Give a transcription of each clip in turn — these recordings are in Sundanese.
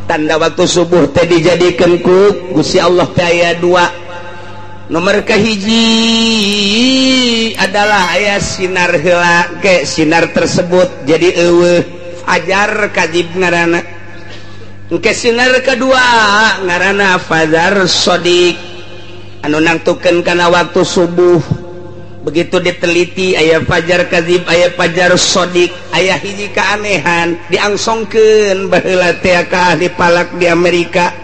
Tanda waktu subuh teh dijadikeun ku Gusti Allah teh aya dua. Nomor kahiji adalah aya sinar heula ke sinar tersebut jadi eueuh fajar kadzib ngaranna. Engke sinar kedua ngaranna fajar shodiq anu nangtukeun kana waktu subuh. Begitu diteliti aya fajar kadzib, aya fajar shodiq, aya hiji keanehan diangsongkeun baheula teh ka ahli falak di Amerika.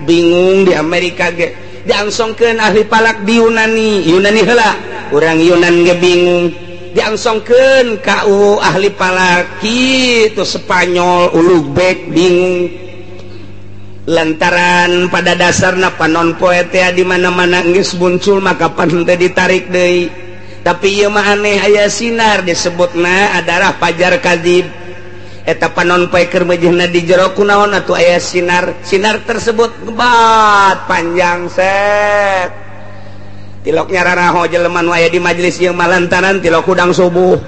Bingung di Amerika ge diangsongkeun ahli falak di Yunani, Yunani heula urang Yunan ge bingung. Diangsongkeun ka ahli falak kitu Spanyol Ulugbek bingung. Lantaran pada dasarna panon poe teh di mana-mana geus muncul maka pan teh ditarik deui. Tapi ieu mah aneh aya sinar disebutna adalah fajar kadzib. Eta panon poe keur meujeuhna di jero kunaon atuh aya sinar. Sinar tersebut ngebat panjang set. Tilok nyararaho jelema nu aya di majelis ieu mah lantaran tilok hudang subuh.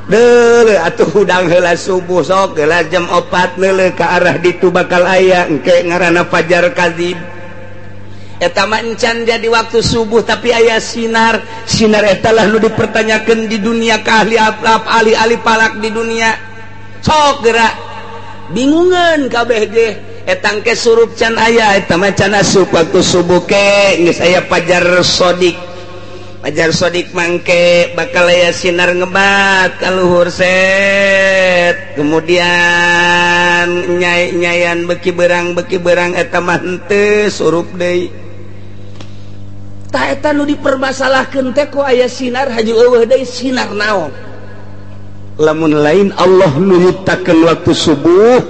Deuleu atuh hudang heula subuh sok heula jam 4 neuleuh ka arah ditu bakal aya engke ngaranna fajar kadzib. Eta mah encan jadi waktu subuh tapi aya sinar. Sinar eta lah nu dipertanyakeun di dunia ka ahli ahli falak di dunia. Sok gerak bingungeun kabeh ge eta engke surup can aya eta mah can asup waktu subuh ke geus aya fajar shodiq. Fajar shodiq mangke bakal aya sinar ngebat ka luhur set. Kemudian nyai-nyayan beki berang eta mah henteu surup deui. Tah eta nu dipermasalahkeun teh ku aya sinar haju eueuh deui sinar naon? Lamun lain Allah nu nyiptakeun waktu subuh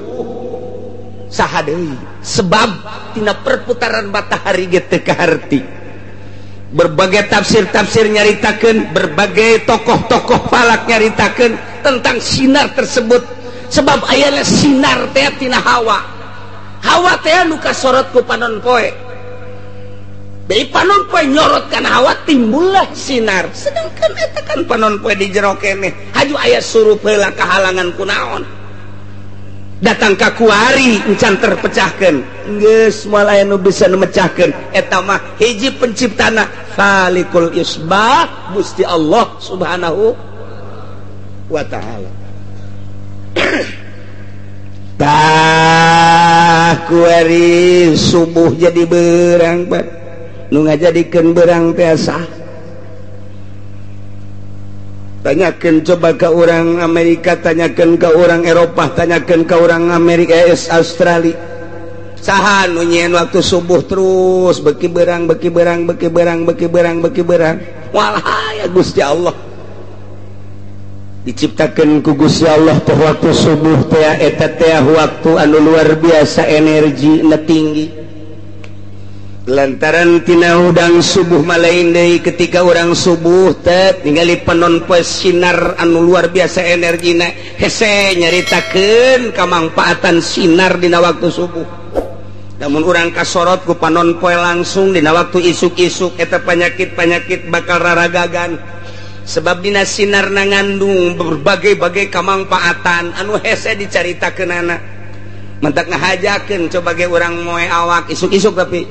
saha deui? Sebab tina perputaran matahari ge teu kaharti. Berbagai tafsir-tafsir nyaritakeun, berbagai tokoh-tokoh falak nyaritakeun tentang sinar tersebut. Sebab ayana sinar teh tina hawa. Hawa teh nu kasorot ku panon poe. Dari panon poe nyorot kana hawa timbullah sinar. Sedangkan eta kan panon poe di jero keneh. Haju aya surup heula kahalangan kunaon. Datang ka kuari encan terpecahkeun. Geus moal aya nu bisa nu mecahkeun. Eta mah hiji penciptana Khaliqul Isbah Gusti Allah Subhanahu wa taala. Tah kuari subuh jadi berang Pak. Nu ngajadikeun berang teh sah. Tanyakeun coba ke orang Amerika, tanyakeun ke orang Eropah, tanyakeun ke orang Amerika, Australia. Saha nu nyieun waktu subuh terus beki berang beki berang beki berang beki berang beki berang. Walah ya Gusti Allah. Diciptakeun ku Gusti Allah teh waktu subuh teh eta teh waktu anu luar biasa energi na tinggi. Lantaran tina hudang subuh malain deui ketika urang subuh teh ningali panon poe sinar anu luar biasa energina hese nyaritakeun kamangpaatan sinar dina waktu subuh. Namun urang kasorot ku panon poe langsung dina waktu isuk-isuk eta penyakit-penyakit bakal raragagan. Sebab dina sinar na ngandung berbagai-bagai kamangpaatan anu hese dicaritakeunana. Mentak ngahajakeun coba ge urang moe awak isuk-isuk tapi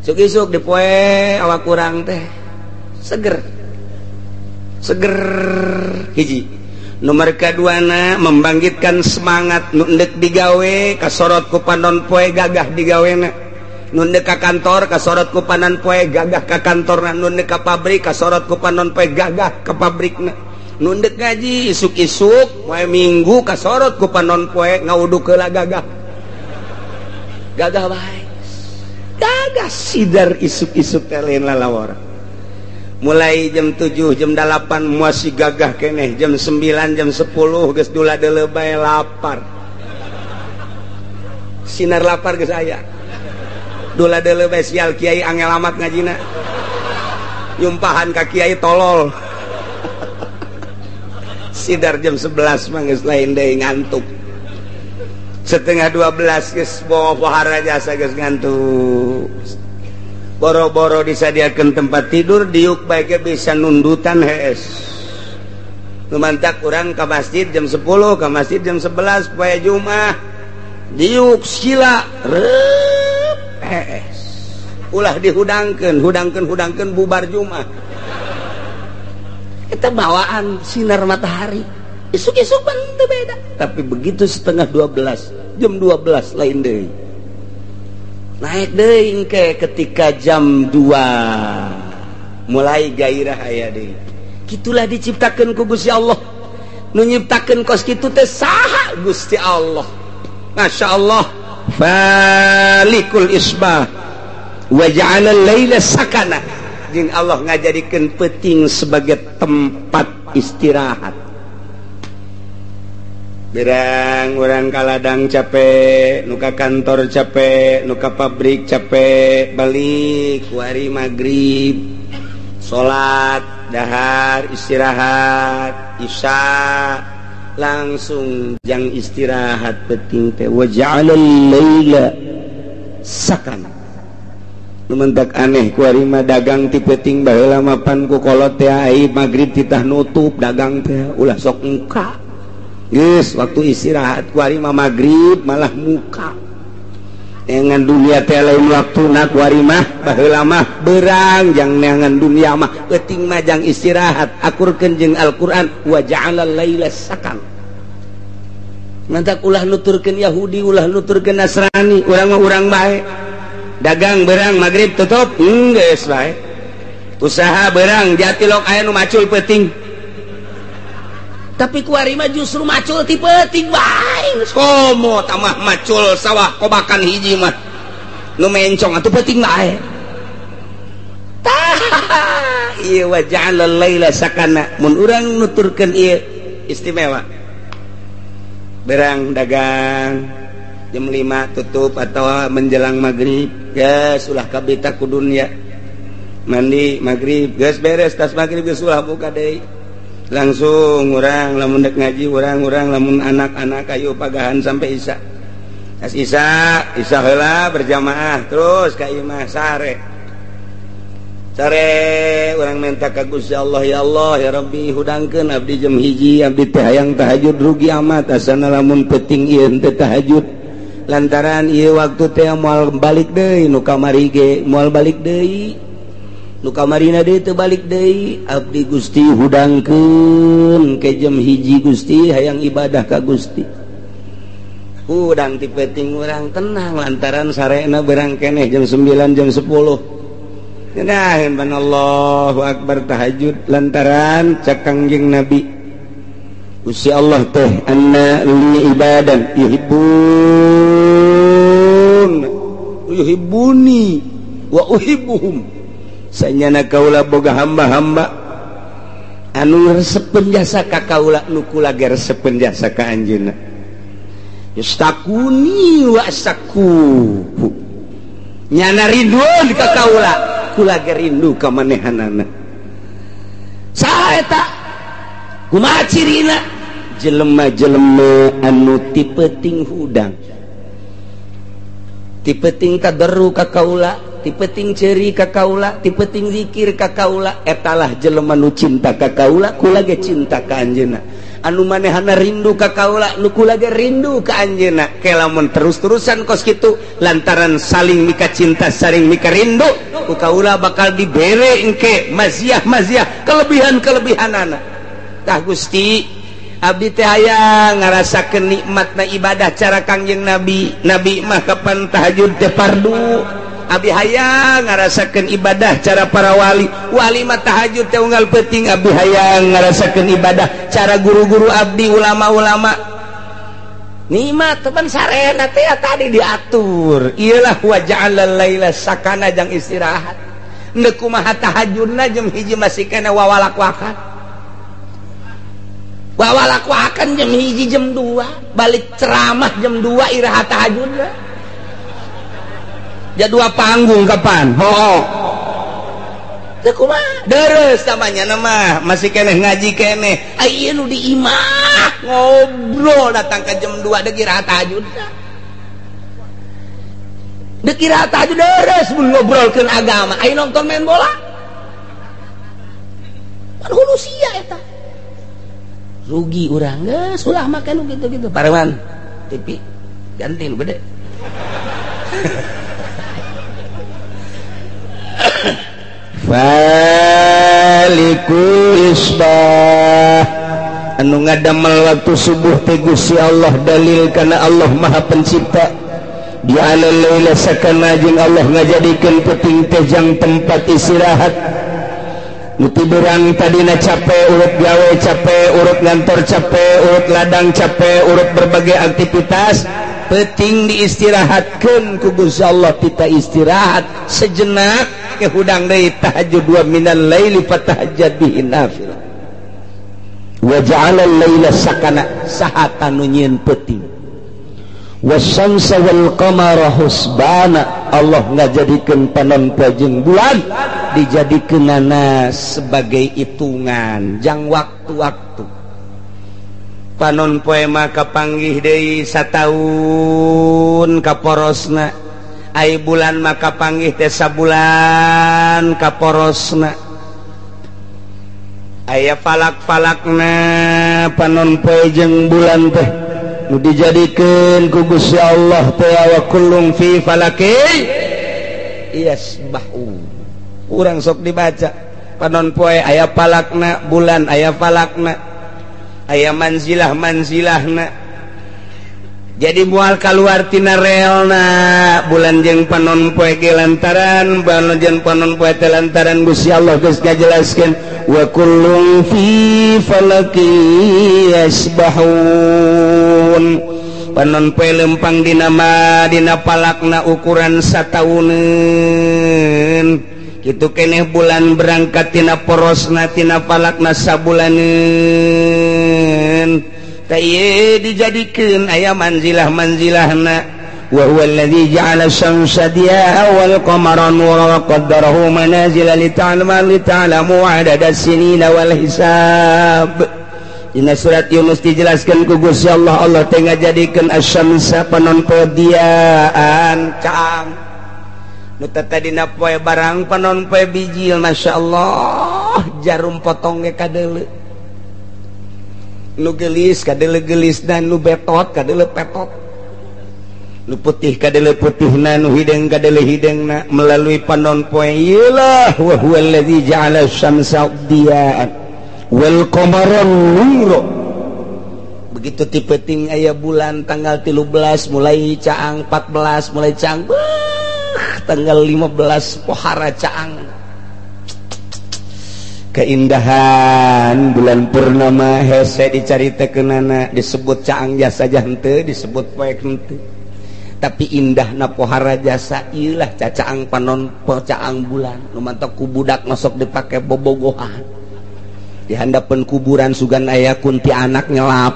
isuk-isuk dipoe awak kurang teh seger seger hiji. Nomor kaduana membangkitkan semangat nu endek digawe kasorot ku panon poe gagah digawena. Nu endek ka kantor kasorot ku panon poe gagah ka kantorna. Nu endek ka pabrik kasorot ku panon poe gagah ka pabrikna. Nu endek ngaji isuk-isuk poe minggu kasorot ku panon poe ngawuduk heula gagah gagah bae. Gagah sidar isuk-isuk teh lain lalawara. Mulai jam 7, jam 8 masih gagah keneh, jam 9, jam 10 geus dula deuleu bae lapar. Sinar lapar geus aya. Dula deuleu bae sial kiai angel amat ngajina. Nyumpahan ka kiai tolol. Sidar jam 11 mah geus lain deui ngantuk. 11:30 geus bawa pohara jasa geus ngantuk. Boro-boro disadiakeun tempat tidur diuk bae ge bisa nundutan hees. Nu mantak urang ka masjid jam 10, ka masjid jam 11 poe Jumat. Diuk sila reup hees. Ulah dihudangkeun, hudangkeun bubar Jumat. Kita bawaan sinar matahari. Isuk-isuk pan teu beda. Tapi begitu 11:30, jam 12 lain deui. Naik deui engke ketika jam 2 mulai gairah aya deui. Kitulah diciptakeun ku Gusti Allah. Nu nyiptakeun kos kitu teh saha? Gusti Allah. Masya Allah. Falikul isbah wa ja'ala al-laila sakana. Jeung Allah ngajadikeun peuting sebagai tempat istirahat. Berang urang ka ladang capek, nu ka kantor capek, nu ka pabrik capek, balik kuari magrib, salat, dahar, istirahat, isya, langsung jang istirahat peuting teh wa ja'ala al-laila sakana. Nu mentak aneh kuari mah dagang ti peuting baheula mapan ku kolot teh ai magrib titah nutup dagang teh ulah sok muka. Geus waktu istirahat kuari mah magrib malah muka. Neangan dunia teh lain waktuna kuari mah baheula mah berang jang neangan dunia mah peuting mah jang istirahat akurkeun jeung Al-Qur'an wa ja'ala al-laila sakan. Mantak ulah nuturkeun Yahudi, ulah nuturkeun Nasrani, urang mah urang bae. Dagang berang magrib tutup, geus bae. Usaha berang jatilok aya nu macul peuting. Tapi kuari mah justru macul ti peuting bae. Komo tamah macul sawah kobakan hiji mah. Nu mencong atuh peuting bae. Tah, ieu wa ja'ala al-laila sakana. Mun urang nuturkeun ieu istimewa. Berang dagang jam 5 tutup atau menjelang maghrib, geus ulah kabita ku dunya. Mandi maghrib geus beres, tas maghrib geus ulah buka deui. Langsung urang lamun dek ngaji urang-urang lamun anak-anak ayo pagahan sampai isya. Tas isya, isya heula berjamaah terus ka imah sare. Sare urang minta ka Gusti Allah, ya Allah ya Rabbi hudangkeun abdi jam 1 abdi teh hayang tahajud rugi amat asana lamun peuting ieu teh tahajud. Lantaran ieu waktu teh moal balik deui nu kamari ge moal balik deui. Nu kamarina deui teu balik deui abdi Gusti hudangkeun ke jam 1 Gusti hayang ibadah ka Gusti. Hudang ti peuting urang tenang lantaran sarena berang keneh jam 9 jam 10. Nah, Allahu akbar tahajud lantaran cak Kangjeng Nabi Gusti Allah teh anna li ibadan yuhibbun yuhibbuni wa uhibbuhum. Sanyana kaula boga hamba-hamba anu resepeun jasa ka kaula nu kula ge resepeun jasa ka anjeunna. Yastakuni wa astaku. Nyana rindueun ka kaula, kula ge rindu ka manehanana. Saha eta? Kumaha cirina? Jelema-jelema anu ti peuting hudang. Ti peuting tadarru ka kaula, ti peuting ceuri ka kaula, ti peuting zikir ka kaula, etalah jelema nu cinta ka kaula, kula ge cinta ka anjeunna. Anu manehana rindu ka kaula, nu kula ge rindu ka anjeunna. Ke lamun terus-terusan kos kitu lantaran saling mika cinta, saling mika rindu, ku kaula bakal dibere engke maziah-maziah, kelebihan-kelebihanana. Tah Gusti, abdi teh hayang ngarasakeun nikmatna ibadah cara Kangjeng Nabi. Nabi mah kapan tahajud teh fardu. Abdi hayang ngarasakeun ibadah cara para wali. Wali mah tahajud teh unggal peuting. Abdi hayang ngarasakeun ibadah cara guru-guru abdi, ulama-ulama. Nikmat teman sarena teh tadi diatur. Iyalah wa ja'ala laila sakana jang istirahat. Endek kumaha tahajudna jam 1 masih kana wawalak-wakan. Wawalak-wakan jam 1 jam 2, balik ceramah jam 2 iraha tahajudna. Jadua panggung kapan? Ho. Teu kumaha? Deres tamanya mah, masih keneh ngaji keneh. Ai ieu nu di imah ngobrol datang ke jam 2 deuk iraha tahajudna. Deuk iraha tahajud deres mun ngobrolkeun agama. Ai nonton main bola. Pan hulu sia eta. Rugi urang geus ulah make nu kitu-kitu. Pareman TV. Ganti nu gede. Faliku isbah anu ngadamel waktu subuh teh Gusti Allah dalil kana Allah Maha Pencipta. Ja'ala laila sakana jeung Allah ngajadikeun peuting teh jang tempat istirahat. Nu tiburang tadina capek, urut gawe capek, urut ngantor capek, urut ladang capek, urut berbagai aktivitas, peuting diistirahatkeun ku Gusti Allah tita istirahat sejenak ke hudang deui tahajud wa minal laili fatahajjad bihi nafilah. Wa ja'ala al-laila sakana sahata nu nyieun peuting. Wasyamsa wal qamara husbana Allah ngajadikeun panon poe jeung bulan dijadikeunana sebagai hitungan jang waktu-waktu. Panon poe mah kapanggih deui sataun kaporosna, ai bulan mah kapanggih teh sabulan kaporosna. Aya falak-falakna panon poe jeung bulan teh nu dijadikeun ku Gusti Allah teh wa kullun fi falaki yasbahu. Urang sok dibaca panon poe aya falakna, bulan aya falakna, aya manzilah-manzilahna. Jadi moal kaluar tina relna bulan jeung panon poe ge lantaran bulan jeung panon poe teh lantaran Gusti Allah geus ngajelaskeun wa kullun fi falaki yasbahun. Panon poe lempang dina ma dina palakna ukuran satauneun. Kitu keneh bulan berangkat tina porosna tina palakna sabulaneun. Tah ieu dijadikeun aya manzilah-manzilahna. Wa huwa alladzi ja'ala syamsa diya'a wal qamara nuran wa qaddarahu manazila lita'lamu 'adada sinina wal hisab. Dina surat Yunus dijelaskan ku Gusti Allah, Allah teh ngajadikeun asyamsa panon poe diaan caang. Nu tadina poe barang panon poe bijil, masyaallah jarum potong ge kadeuleu. Nu geulis kadeuleu geulisna, nu betot kadeuleu petot. Nu putih kadeuleu putihna, nu hideung kadeuleu hideungna melalui panon poe ieu lah wa huwallazi ja'ala syamsa diya'an wal qamara nura. Begitu ti peuting aya bulan tanggal 13 mulai caang, 14 mulai caang, tanggal 15 pohara caang. Keindahan bulan purnama hese dicaritakeunana, disebut caang jasa henteu, disebut poek henteu. Tapi indahna pohara jasa ieu lah cacaang panon caang bulan. Nu mantak ku budak masuk dipake bobogohan. Di handapeun kuburan sugan aya kunti anak nyelap.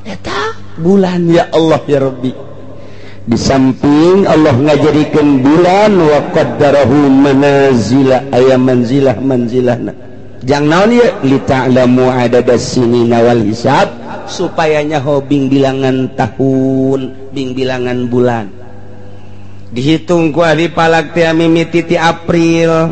Eta bulan ya Allah ya Rabbi. Di samping Allah ngajadikeun bulan wa qaddarahu manazila aya manzilah manzilahna. Jang naon ieu li ta'lamu adadas sinina wal hisab supaya nyaho bing bilangan tahun, bing bilangan bulan. Dihitung ku ahli falak teh mimiti ti April.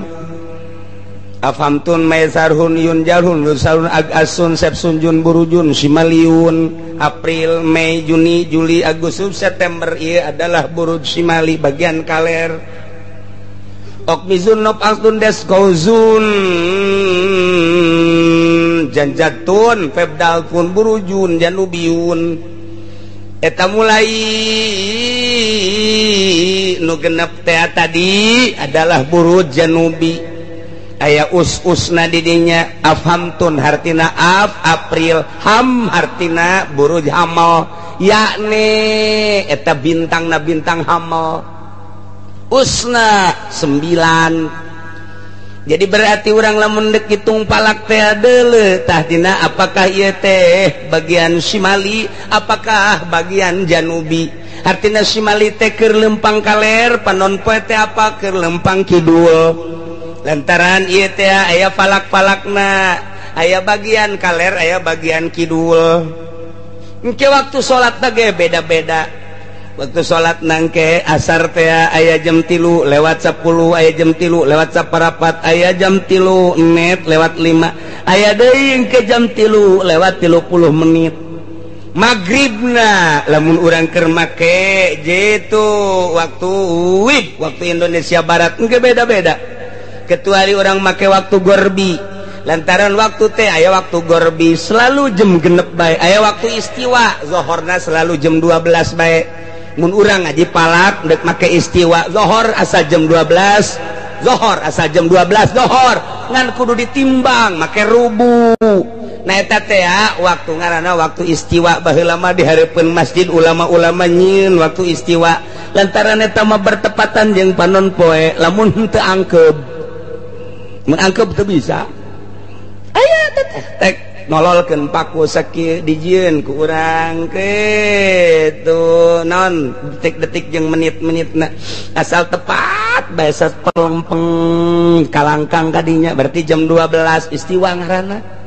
Afamtun Maisarhun Yun Jarhun Lusarun Agasun Sepsun Jun Burujun Simaliun. April, Mei, Juni, Juli, Agustus, September ieu adalah buruj Simali bagian kaler. Okmizun Nop Astun Des Gauzun Janjatun Febdalpun Burujun Janubiun. Eta mulai nu genep teh tadi adalah buruj Janubi. Aya us-usna didinya afhamtun hartina af April, ham hartina buruj hamal, yakni eta bintangna bintang hamal. Usna 9. Jadi berarti urang lamun deuk hitung palak teh deuleu tah dina apakah ieu teh bagian Simali apakah bagian Janubi. Hartina Simali teh keur lempang kaler, panon poe teh apa keur lempang kidul. Lantaran ieu teh aya falak-falakna, aya bagian kaler, aya bagian kidul. Engke waktu salat ge beda-beda. Waktu salat nangke asar teh aya jam 3 lewat 10, aya jam 3 lewat 4, aya jam 3 menit lewat 5, aya deui engke jam 3 lewat 30 menit. Maghribna lamun urang keur make jitu waktu WIB waktu Indonesia Barat engke beda-beda. Kecuali orang make waktu gorbi. Lantaran waktu teh aya waktu gorbi selalu jam 6 bae, aya waktu istiwa zohorna selalu jam 12 bae. Mun urang ngaji palak dek make istiwa zohor asal jam 12, zohor asal jam 12 zohor ngan kudu ditimbang make rubu. Nah eta teh waktu ngaranna waktu istiwa baheula mah di hareupeun masjid ulama-ulama nyieun waktu istiwa lantaran eta mah bertepatan jeung panon poe lamun henteu angkeub mun angkeub teu bisa aya teh tek nololkeun paku sakieu dijieun ku urang kitu naon detik-detik jeung menit-menitna asal tepat bae sapelempeng kalangkang kadinya berarti jam 12 istiwa ngaranna.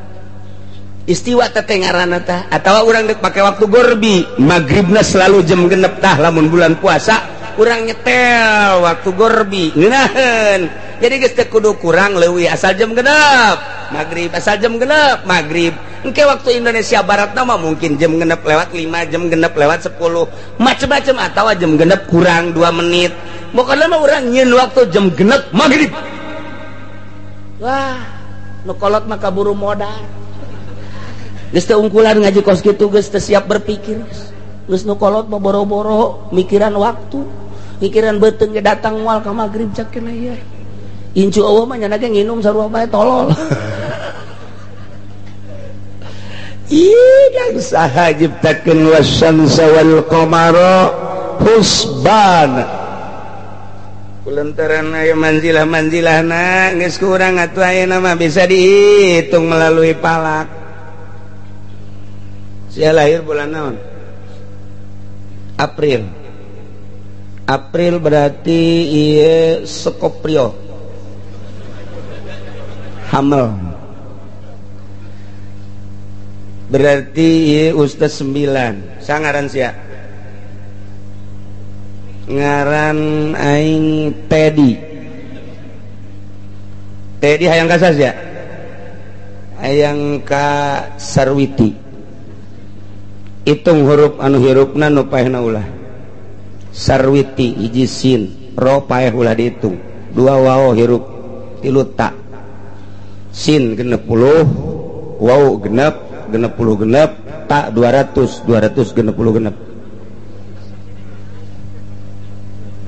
Istiwa teh ngaranna tah atawa urang deuk pake waktu gorbi magribna selalu jam 6 tah lamun bulan puasa urang nyetel waktu gorbi ngeunaheun jadi geus teu kudu kurang leuwih asal jam 6 magrib asal jam 6 magrib engke waktu Indonesia Barat mah mungkin jam 6 lewat 5 jam 6 lewat 10 macem-macem atawa jam 6 kurang 2 menit pokona mah urang nyieun waktu jam 6 magrib. Wah nu kolot mah kaburu modal geus teu ungkulan ngaji kos kitu geus teu siap berpikir geus nu kolot mah boro-boro mikiran waktu mikiran beuteung ge datang moal ka magrib cak keneh ieu incu eueuh mah nya ge nginum sarua bae tolol. Ih dan saha nyiptakeun wasyamsa wal qamara husbana kulantaran aya manzilah-manzilahna geus kurang atuh ayeuna mah bisa dihitung melalui palak. Saya lahir bulan naon? April. April berarti ieu Scorpio. Hamil. Berarti ieu ustaz 9. Sa ngaran sia? Ngaran aing Teddy. Teddy hayang ka sia? Hayang ka Sarwiti. Hitung huruf anu hirupna nu paehna ulah. Sarwiti hiji sin, ro paeh ulah dihitung. 2 waw hirup, 3 ta. Sin 60, waw genep, 66, ta 200, 266.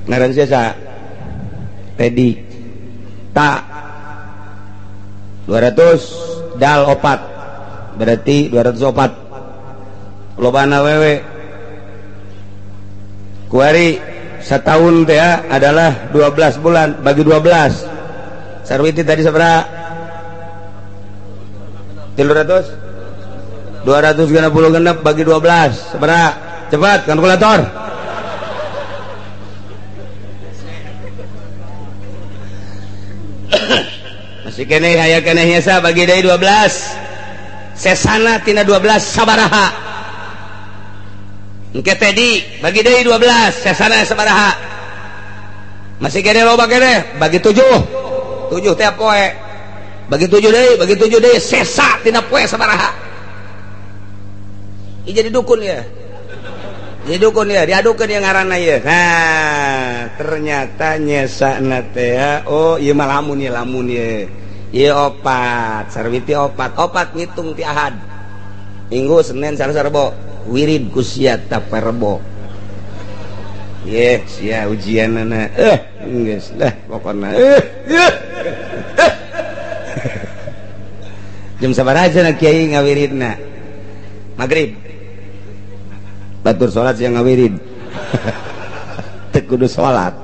Ngaran sia sa? Teddy. Ta 200 dal 4. Berarti 204. Lobana wewe kuari setahun teh adalah 12 bulan bagi 12. Sarwiti tadi sabaraha? 300 266 bagi 12 sabaraha? Cepat kalkulator. Masih keneh aya keneh nyesa bagi deui 12. Sesana tina 12 sabaraha? Engke tadi bagi deui 12 sesana sabaraha? Masih kene loba kene bagi 7. 7 teh poe. Bagi 7 deui, bagi 7 deui sesa tina poe sabaraha? Ieu jadi dukun ya. Jadi dukun ya, diadukeun ya ngaranna ieu. Nah, ternyata nyesana teh oh ieu mah lamun ieu lamun ieu. Ieu opat, Sarwiti opat. Opat ngitung ti Ahad. Minggu, Senin, Selasa, Rebo. Wirid ku sia taperbo. Ye, sia ujianana. Geus lah pokona. Jam sabaraha cenah kiai ngawiridna? Magrib. Batur salat sia ngawirid. Teu kudu salat.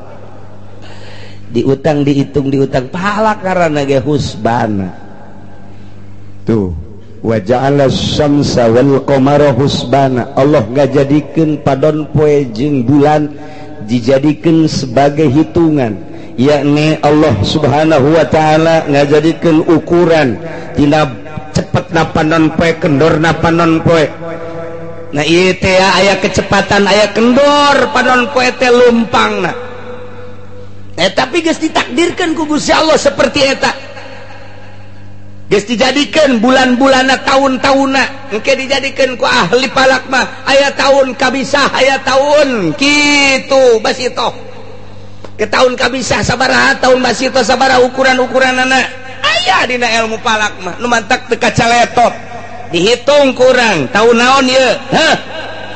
Diutang dihitung diutang pahala karana ge husbana. Tuh. Wa ja'ala syamsa wal qamara husbana. Allah ngajadikeun padon poe jeung bulan dijadikeun sebagai hitungan, yakni Allah Subhanahu wa taala ngajadikeun ukuran tina cepetna panon poe kendorna panon poe. Nah ieu teh aya kecepatan aya kendor panon poe teh lumpangna. Tapi geus ditakdirkeun ku Gusti Allah seperti eta. Geus dijadikeun bulan-bulanna tahun-tahunna engke dijadikeun ku ahli falak mah aya tahun kabisah aya tahun kitu basitoh ke tahun kabisah sabaraha tahun basitoh sabaraha ukuran-ukuranana aya dina ilmu falak mah nu mantak teu kacaletot dihitung kurang tahun naon ieu heh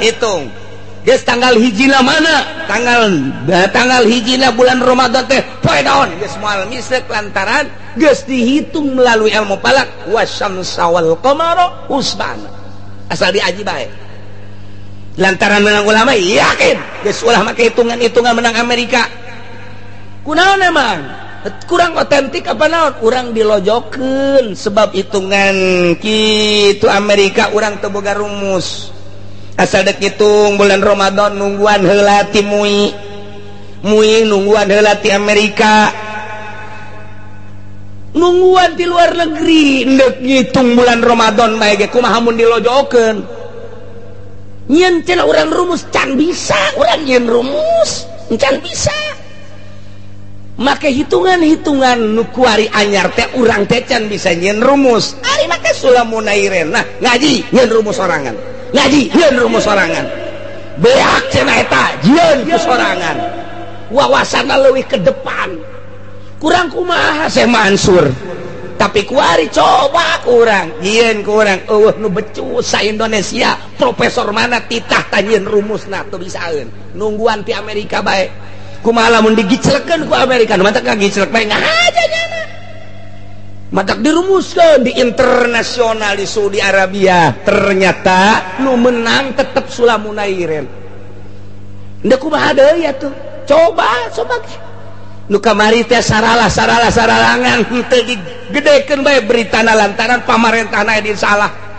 hitung geus tanggal hijina mana tanggal hijina bulan Ramadan teh poe naon geus moal misek lantaran geus dihitung melalui ilmu falak wasyamsa wal qamara husbana asal diaji bae lantaran menang ulama yakin geus ulah make hitungan-hitungan menang Amerika kunaon emang kurang otentik apa naon urang dilojokeun sebab hitungan kitu Amerika urang teu boga rumus asal dek hitung bulan Ramadan nungguan heula ti MUI MUI nungguan heula ti Amerika nungguan di luar negeri ndek ngitung bulan Ramadan bae ge kumaha mun dilojokeun nyeun cenah urang rumus can bisa urang nyeun rumus can bisa make hitungan-hitungan nu kuari anyar teh urang teh can bisa nyeun rumus ari make Sulam Munairin nah ngaji nyeun rumus sorangan ngaji nyeun rumus sorangan beak cenah eta jieun ku sorangan wawasanna leuwih ke depan kurang kumaha Syekh Mansur tapi kuari coba kurang jieun kurang eueuh nu becus sa Indonesia profesor mana titah tanyeun rumusna teu bisaeun nungguan ti Amerika bae kumaha lamun digiclekeun ku Amerika nu matak ngagiclek bae ngahaja nyana matak dirumuskeun di internasional di Saudi Arabia ternyata nu menang tetep Sulam Munairin ndek kumaha deui atuh coba coba nu kamari teh saralah saralah saralangan henteu digedekeun bae beritana lantaran pamarentahna di salah.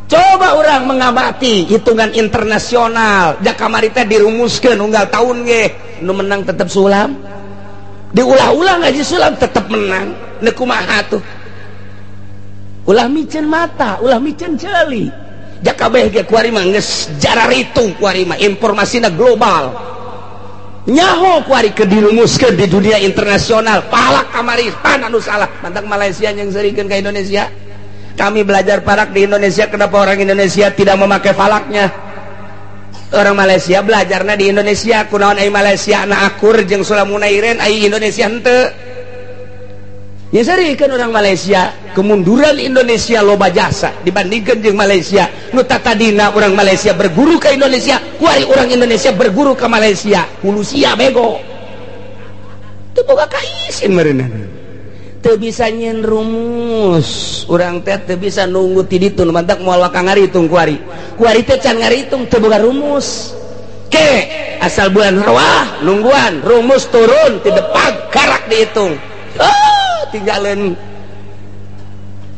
Coba orang mengamati hitungan internasional da kamari teh dirumuskeun unggal tahun ge nu menang tetep Sulam diulah-ulah ngaji Sulam tetep menang nu kumaha tuh ulah miceun mata ulah miceun ceuli ja kabeh ge kuari mah geus jararitung kuari mah informasina global nyaho kuari ke dirumuskeun di dunia internasional palak kamari pan anu salah mantak Malaysia yang serikeun ka Indonesia. Kami belajar falak di Indonesia, kenapa orang Indonesia tidak memakai falaknya? Orang Malaysia belajarna di Indonesia, kunaon ai Malaysia na akur jeung Sulam Munairin ai Indonesia henteu. Nya serikeun orang Malaysia, kemunduran Indonesia loba jasa dibandingkeun jeung Malaysia. Nu tatadina orang Malaysia berguru ke Indonesia, kuari orang Indonesia berguru ke Malaysia. Hulu sia bego. Teu boga kaisin meureunna. Teu bisa nyeun rumus urang teh teu bisa nunggu ti ditu nu mantak moal waka ngaritung kuari kuari teh can ngaritung teu boga rumus ke asal bulan rawah nungguan rumus turun ti depan karak dihitung oh tinggalin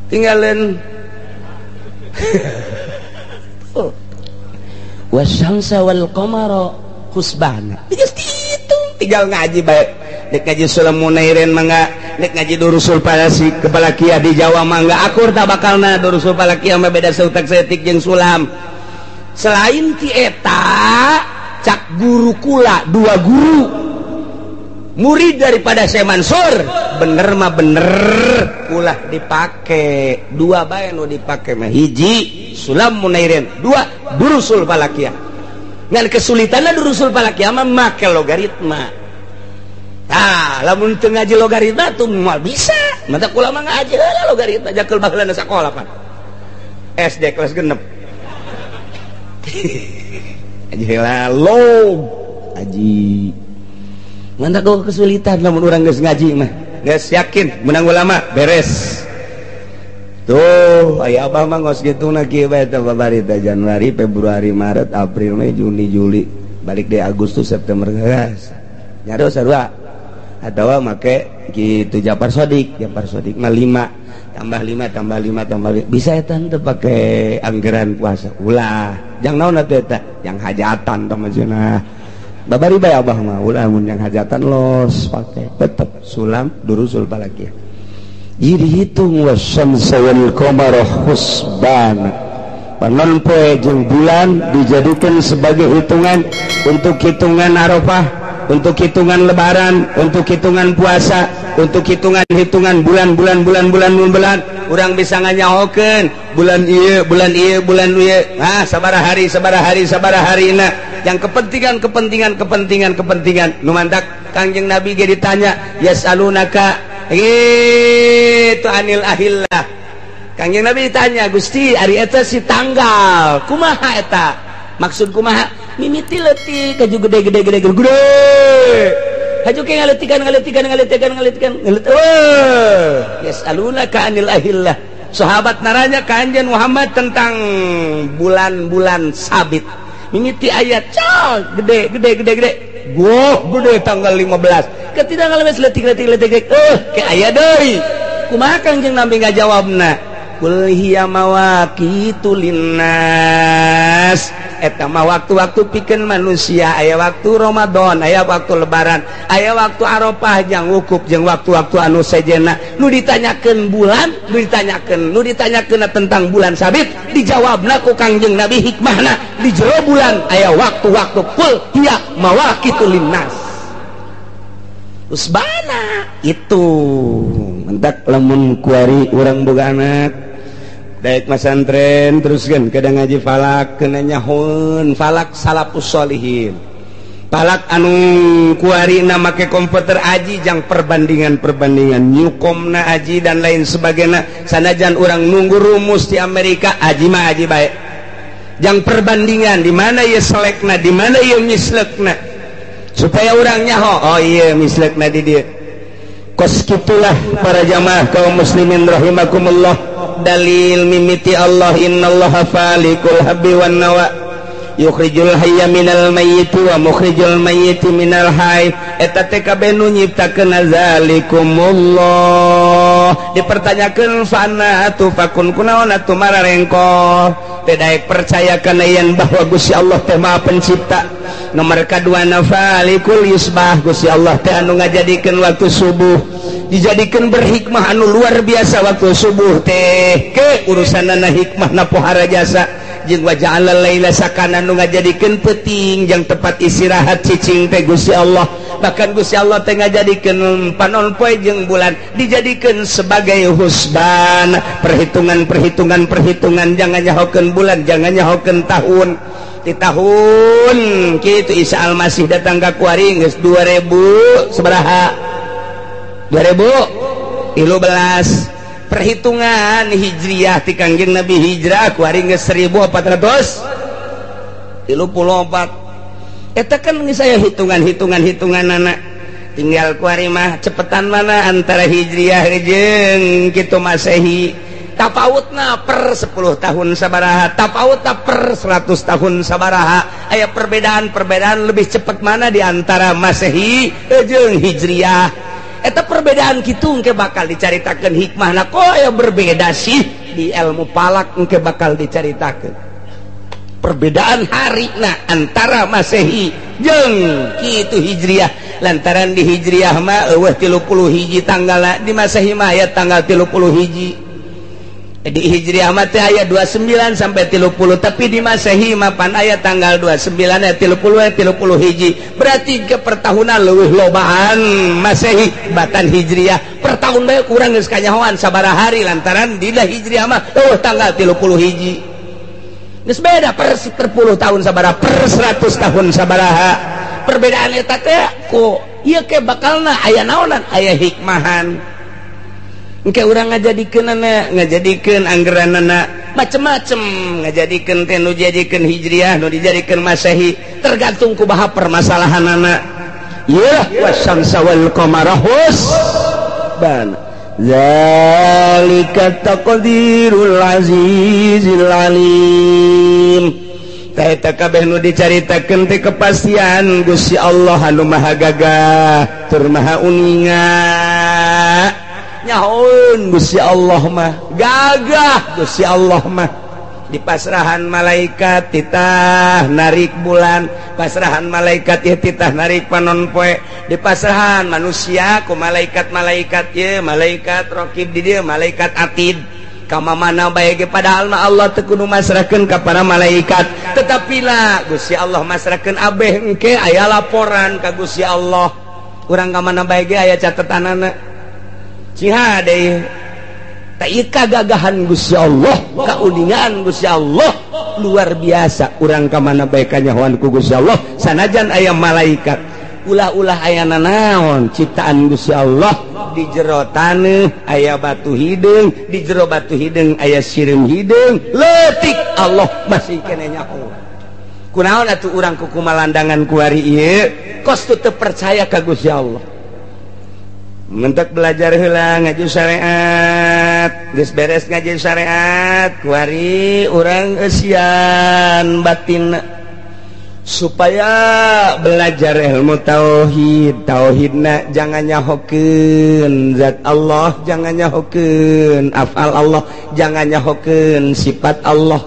tinggalin oh. Wasyamsa wal qamara husbana geus dihitung tinggal ngaji bae dek ngaji Sulam Munairin mangga dek ngaji Durusul Falasi kepala kia di Jawa mangga akur tak bakalna Durusul Falakiyah mah beda seutak setik jeung Sulam. Selain ti eta cak guru kula dua guru murid daripada Syekh Mansur bener mah bener ulah dipake dua bae nu dipake mah hiji Sulam Munairin dua Durusul Falakiyah. Ngan kesulitanna Durusul Falakiyah mah make logaritma. Ah, lamun teu ngaji logaritma tuh moal bisa. Mantak kula mah ngaji heula logaritma jakeul baheulana sakola pan. SD kelas 6. Ngaji heula log aji. Mantak kesulitan lamun urang geus ngaji mah. Geus yakin menang ulama beres. Tuh, aya abah mah ngos kitu na kieu bae teh babari teh Januari, Februari, Maret, April, Mei, Juni, Juli, balik deui Agustus, September geus. Nyaro sarua. Atau make gitu Japar Sodik, Japar Sodik mah 5 tambah 5 tambah 5 tambah 5. Bisa eta henteu pake anggaran puasa. Ulah, jang naon atuh eta? Jang hajatan tah maksudna. Babari bae abah mah ulah mun jang hajatan los pake tetep Sulam Durusul Falakiyah. Jadi dihitung wasyamsa wal qamara husbana. Panon poe jeung bulan dijadikan sebagai hitungan untuk hitungan Arafah, untuk hitungan lebaran, untuk hitungan puasa, untuk hitungan-hitungan bulan-bulan bulan-bulan bulan, urang bisa nganyahokeun bulan ieu, bulan ieu, bulan ieu. Ah, sabaraha hari, sabaraha hari, sabaraha harina. Yang kepentingan, kepentingan, kepentingan, kepentingan. Nu mantak Kangjeng Nabi ge ditanya, yasalunaka itu anil ahillah. Kangjeng Nabi ditanya, Gusti, ari eta si tanggal, kumaha eta? Maksud kumaha? Mimiti leutik kaju gede gede gede gede gede. Haju ke ngaletikan ngaletikan ngaletikan ngaletikan ngalet. Oh, yasalunaka anil ahillah. Sahabat naranya ka Anjeun Muhammad tentang bulan-bulan sabit. Mimiti ayat cal gede gede gede gede. Goh gede tanggal 15. Ketika ngalemes leutik leutik leutik ke aya deui. Kumaha Kangjeng Nabi ngajawabna? Qul hiya mawaqitu linnas. Eta mah waktu-waktu pikeun manusia, aya waktu Ramadan, aya waktu lebaran, aya waktu Arafah jeung wukuf jeung waktu-waktu anu sejenna. Nu ditanyakeun bulan, nu ditanyakeun, nu ditanyakeun tentang bulan sabit, dijawabna ku Kangjeng Nabi hikmahna di jero bulan aya waktu-waktu qul hiya mawaqitu linnas. Usbana itu mentak lamun kuari urang boga anak daek masantren terus kan kadang ngaji falak kena nyahun falak salafus solihin falak anu kuari na make komputer aji jang perbandingan-perbandingan nyukomna aji dan lain sebagainya sanajan urang nunggu rumus di Amerika aji mah aji baik jang perbandingan di mana ye selekna di mana ye mislekna supaya urang nyaho oh iya mislekna di dia kos kitulah para jamaah kaum muslimin rahimakumullah. Dalil mimiti Allah innallaha falikul habbi wan nawa yukhrijul hayya minal mayyiti wa mukhrijul mayyiti minal hayy. Eta teh kabeh nu nyiptakeun zalikumullah. Dipertanyakeun fana atuh fakun kunaon atuh mararengko teh daek percaya kana yen bahwa Gusti Allah teh Maha Pencipta. Nomor kadua falikul yusbah, Gusti Allah teh anu ngajadikeun waktu subuh dijadikan berhikmah anu luar biasa waktu subuh teh ke urusanana hikmah na pohara jasa jeung waja'ala laila sakana nu ngajadikeun peuting jeung tempat istirahat cicing teh Gusti Allah. Bahkan Gusti Allah teh ngajadikeun panon poe jeung bulan dijadikeun sebagai husban, perhitungan perhitungan perhitungan, jangan nyahokeun bulan, jangan nyahokeun tahun. Di tahun kitu Isa Almasih datang ka kuari geus 2000 sabaraha 2013 perhitungan hijriah ti Kangjeng Nabi hijrah kuari geus 1434. Eta kan geus aya hitungan-hitungan hitunganana tinggal kuari mah cepetan mana antara hijriah jeung kitu Masehi. Tapautna per 10 tahun sabaraha, tapautna per 100 tahun sabaraha, aya perbedaan-perbedaan lebih cepat mana di antara Masehi jeung hijriah. Eta perbedaan kitu engke bakal dicaritakeun hikmahna kok aya berbeda sih di ilmu falak engke bakal dicaritakeun perbedaan harina antara Masehi jeung kitu hijriah. Lantaran di hijriah mah eueuh 31 tanggalna, di Masehi mah aya tanggal 31. Di hijriah mah teh aya 29 sampai 30, tapi di Masehi mah pan aya tanggal 29 aya 30 aya 31. Berarti ke pertahunan leuwih lobaan Masehi batan hijriah. Per tahun bae kurang geus kanyahoan sabaraha hari lantaran dina hijriah mah eueuh tanggal 31. Geus beda per 10 tahun sabaraha, per 100 tahun sabaraha. Perbedaan eta teh ku ieu ke bakalna aya naonan, aya hikmahan. Engke urang ngajadikeunana, ngajadikeun anggeranana macem-macem, ngajadikeun teh nu dijadikeun hijriah, nu dijadikeun Masehi, tergantung kumaha permasalahanana. Yeuh wasyamsa wal qamara husban. Zalika taqdirul azizil alim. Tah eta kabeh nu dicaritakeun teh kepastian Gusti Allah anu Maha Gagah tur Maha Uninga. Nyahoun Gusti Allah mah gagah Gusti Allah mah. Di pasrahan malaikat titah narik bulan, pasrahan malaikat ieu titah narik panon poe, di pasrahan manusia ku malaikat-malaikat ieu, malaikat raqib di dieu, malaikat atid. Ka mana bae ge padahal mah Allah teu kudu masrahkeun ka para malaikat, tetapi lah Gusti Allah masrahkeun abeh engke aya laporan ka Gusti Allah. Urang ka mana bae ge aya catetanana. Ciha deui teh ieu kagagahan Gusti Allah, kauningaan Gusti Allah luar biasa. Urang ka mana bae kanyahoan ku Gusti Allah sanajan aya malaikat. Ulah-ulah aya nanaon ciptaan Gusti Allah di jero taneuh aya batu hideung, di jero batu hideung aya sireum hideung, leutik Allah masih keneh nyaho. Kunaon atuh urang ku kumalandangan kuari ieu kos teu percaya ka Gusti Allah. Mentek belajar heula ngaji syariat, geus beres ngaji syariat, kuari urang eusian batin supaya belajar ilmu tauhid. Tauhidna jangan nyahokeun zat Allah, jangan nyahokeun afal Allah, jangan nyahokeun sifat Allah.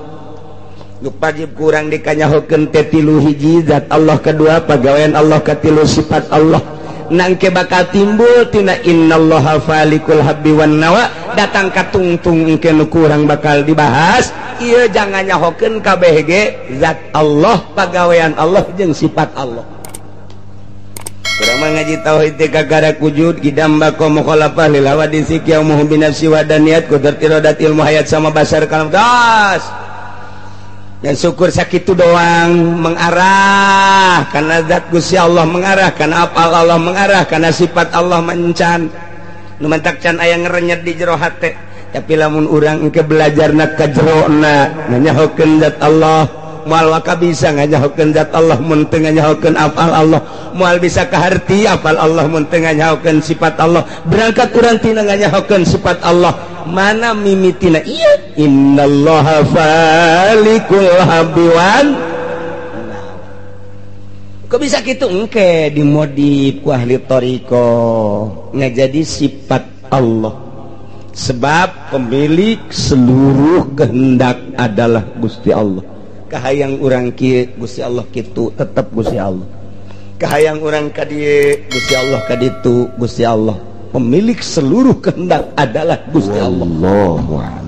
Nu wajib kurang dikanyahokeun teh tilu, hiji zat Allah, kedua pagawean Allah, katilu sifat Allah. Nangke bakal timbul tina innallaha falikul habbi wan nawa datang ka tungtung engke nu kurang bakal dibahas. Ieu jangan nyahokeun kabeh ge zat Allah, pagawean Allah jeung sifat Allah. Urang mah ngaji tauhid teh kakara wujud qidam baqa mukhalafah lil hawadisi qiyamuhu bi nafsi wa daniyat qudrat iradat ilmu hayat sama basar kalam gas. Dan syukur sakitu doang mengarah karena zat Gusti Allah, mengarah karena apal Allah, mengarah karena sifat Allah mencan. Nu mantak can aya ngerenyet di jero hate. Tapi lamun urang engke belajarna ka jerona nganyahokeun zat Allah, moal waka bisa nganyahokeun zat Allah mun teu nganyahokeun afal Allah, moal bisa kaharti afal Allah mun teu nganyahokeun sifat Allah. Berangkat urang tina nganyahokeun sifat Allah, mana mimitina ieu innallaha falikul habbi wan. Kok bisa kitu engke dimodif ku ahli thariqah ngajadi sifat Allah. Sebab pemilik seluruh kehendak adalah Gusti Allah. Kahayang urang kieu Gusti Allah kitu tetep Gusti Allah. Kahayang urang ka dieu Gusti Allah ka ditu Gusti Allah. Pemilik seluruh kehendak adalah Gusti Allah. Wallahu a'lam.